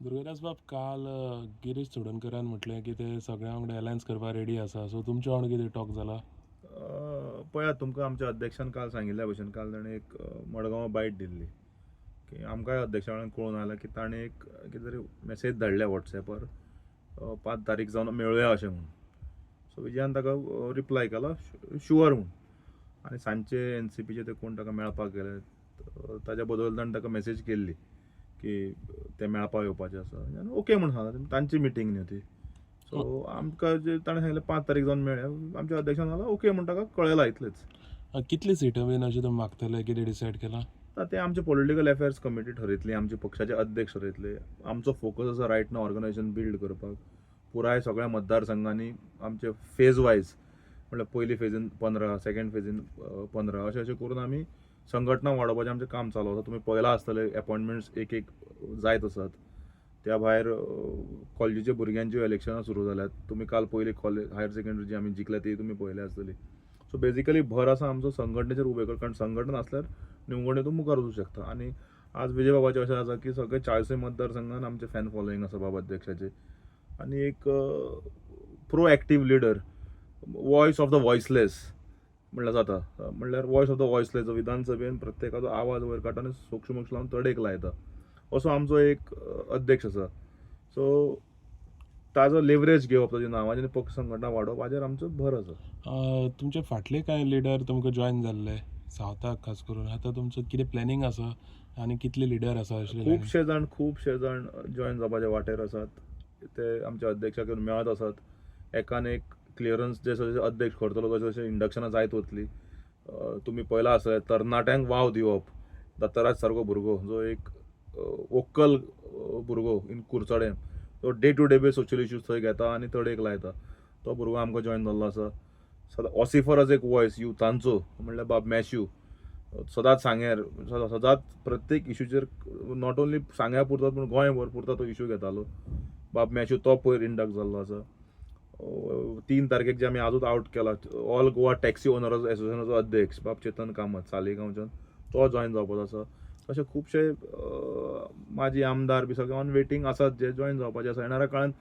दुर्गादास बाब, काल गिरीश चोडणकरान म्हटलें की ते सगळ्यां वांगडा अलायन्स करपाक रेडी आसा. सो तुमच्या वांगडा कितें टॉक जाला? पळयात, तुमकां आमच्या अध्यक्षान काल सांगिल्ल्या भशेन काल ताणें एक मडगांव बायट दिल्ली की आमकांय अध्यक्षा कडेन कळून आयलां की ताणें एक कितें तरी मॅसेज धाडल्या वॉट्सॅपार, 5 तारीख जावन मेळुया अशें म्हूण. सो विजयान ताका रिप्लाय केलो शुअर म्हूण. आनी सांजचे एनसीपीचे ते कोण ताका मेळपाक गेले, ताच्या बद्दल ताणें ताका मॅसेज केल्ली की ते मेळपाक येवपाचे आसा आनी ओके म्हूण सांगला. तांची मिटींग न्हू ती. सो आमकां जे ताणें सांगलें 5 तारीख जावन मेळया, आमच्या अध्यक्षान सांगलां ओके म्हूण ताका कळयलां इतलेंच. कितली सिटां बीन अशें तुमी मागतले, कितें डिसायड केलां? आतां ते आमचे पॉलिटिकल अफेर्स कमिटी ठरयतली, आमचे पक्षाचे अध्यक्ष ठरयतले. आमचो फोकस आसा रायट नाव ऑर्गनायझेशन बिल्ड करपाक. पुराय सगळ्या मतदारसंघांनी आमचे फेज वायज, म्हणल्यार पयली फेजीन 15, सेकंड फेजीन 15, अशें अशें करून आमी संघटना वाडोवपाचें आमचें काम चालू आसा. तुमी पळयलां आसतलें, एपॉयंटमेंट्स एक एक जायत आसात. त्या भायर कॉलेजीच्या भुरग्यांच्यो इलेक्शनां सुरू जाल्यात. तुमी काल पयली कॉलेज हायर सेकंडरी जी आमी जिखल्या ती तुमी पळयल्या आसतली. सो बेजिकली भर आसा आमचो संघटनेचेर उबें कर, कारण संघटना आसल्यार निवडणूक तूं मुखार वचूंक शकता. आनी आज विजय बाबाचें अशें आसा की सगळे 40 मतदारसंघान आमचें फॅन फॉलोईंग आसा बाबा अध्यक्षाचें. आनी एक proactive leader, voice of the voiceless म्हणल्यार जाता. म्हणल्यार वॉयस ऑफ the voiceless जो विधानसभेन प्रत्येकाचो आवाज वयर काडटा आनी सोक्षमोक्ष लावन तडेक लायता, असो आमचो एक अध्यक्ष आसा. सो ताजो लेवरेज घेवप, ताज्या नांवाचें पक्ष संघटना वाडोवप हाजेर आमचो भर आसा. तुमचे फाटले कांय लिडर तुमकां जॉयन जाल्ले सावथाक खास करून, आतां तुमचो कितें प्लॅनिंग आसा आनी कितले लिडर आसा अशे? खुबशे जाण जॉयन जावपाचे वाटेर आसात. ते आमच्या अध्यक्षा कडेन मेळत आसात. एकान एक क्लियरन्स जशें जशें अध्यक्ष करतलो तशें तशें इंडक्शनां जायत वतली. तुमी पळयलां आसतलें, तरणाट्यांक वाव दिवप, दत्तराज सारको भुरगो जो एक वोकल भुरगो इन कुडचडें, तो day to day base social issues थंय घेता आनी तडेक लायता, तो भुरगो आमकां जॉयन जाल्लो आसा. सदां ऑसिफरस एक वॉयस युथांचो म्हणल्यार बाब मॅश्यू, सदांच सांग्यार, सदांच प्रत्येक इशूचेर, not only सांग्या पुरतो पूण गोंयभर पुरता तो इशू घेतालो बाब मॅश्यू, तो पयर इंडक्ट जाल्लो आसा. 3 तारखेक जे आमी आजूच आवट केला, ऑल गोवा टॅक्सी ओनर्स एसोसिएशनाचो अध्यक्ष बाब चेतन कामत सालिगांवच्यान, तो जॉयन जावपाचो आसा. अशे खुबशे माजी आमदार बी सगळे ऑन वेटींग आसात जे जॉयन जावपाचे आसा. येणाऱ्या काळान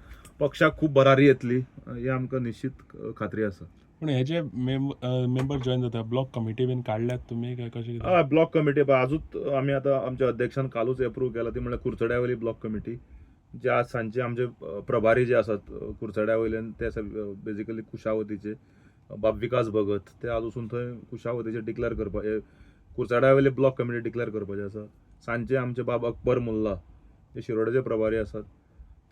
पक्षाक खूब भरारी येतली हे आमकां निश्चित खात्री आसा. पूण हे जे मेंबर जॉयन जाता, ब्लॉक कमिटी बीन काडल्यात तुमी काय कशें कितें? हय, ब्लॉक कमिटी आजूच आमी आतां आमच्या अध्यक्षान कालूच एप्रूव केला. ती म्हणल्यार कुडचड्या वयली ब्लॉक कमिटी, जे आज सांजचे आमचे प्रभारी जे आसात कुडचड्या वयल्यान, ते बेजिकली कुशावतीचे बाब विकास भगत, ते आज वचून थंय कुशावतीचे डिक्लेअर करपा, कुडचड्या वयली ब्लॉक कमिटी डिक्लेअर करपाचे आसा. सांजचे आमचे बाब अकबर मुल्ला जे शिरोड्याचे प्रभारी आसात,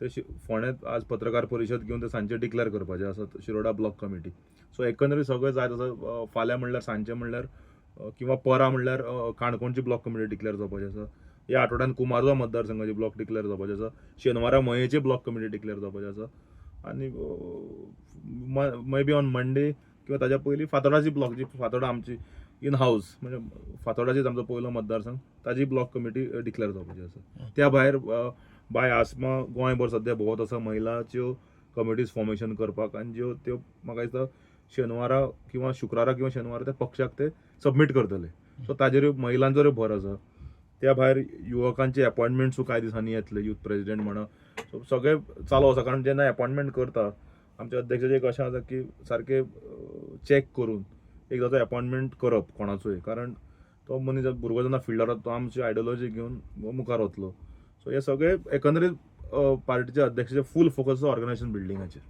ते फोंड्यांत आज पत्रकार परिशद घेवन ते सांजचे डिक्लेअर करपाचे आसात शिरोडा ब्लॉक कमिटी. सो एकंदरीत सगळें जायत आसा. फाल्यां म्हणल्यार सांजचे म्हणल्यार किंवा परां म्हणल्यार काणकोणची ब्लॉक कमिटी डिक्लेअर जावपाची आसा. ह्या आठवड्यान कुमारजुंवा मतदारसंघाची ब्लॉक डिक्लेअर जावपाची आसा. शेनवारा मयेची ब्लॉक कमिटी डिक्लेअर जावपाची आसा. आनी मे बी ऑन मंडे किंवा ताच्या पयलीं फातोडाची ब्लॉक, जी फातोडा आमची इन हावस, म्हणजे फातोडाचीच आमचो पयलो मतदारसंघ, ताजी ब्लॉक कमिटी डिक्लेअर जावपाची आसा. त्या भायर बाय आसमा गोंयभर सद्या भोंवत आसा महिलाच्यो कमिटीज फॉर्मेशन करपाक, आनी ज्यो त्यो म्हाका दिसता शेनवारा किंवा शुक्रारा किंवा शेनवारा त्या पक्षाक ते सबमीट करतले. सो ताजेर महिलांचोय भर आसा. त्या भायर युवकांचे एपॉयंटमेंट्सूय कांय दिसांनी येतले, युथ प्रेजिडेंट म्हणा. सो सगळें चालू आसा. कारण जेन्ना एपॉयंटमेंट करता, आमच्या अध्यक्षाचें एक अशें आसा की सारकें चॅक करून एकदां तो एपॉयंटमेंट करप कोणाचोय, कारण तो मनीस भुरगो जेन्ना फिल्डार वता तो आमची आयडियोलॉजी घेवन मुखार वतलो. सो हे सगळे एकंदरीत पार्टीच्या अध्यक्षाचे फूल फोकस ऑर्गनायझेशन बिल्डिंगाचेर.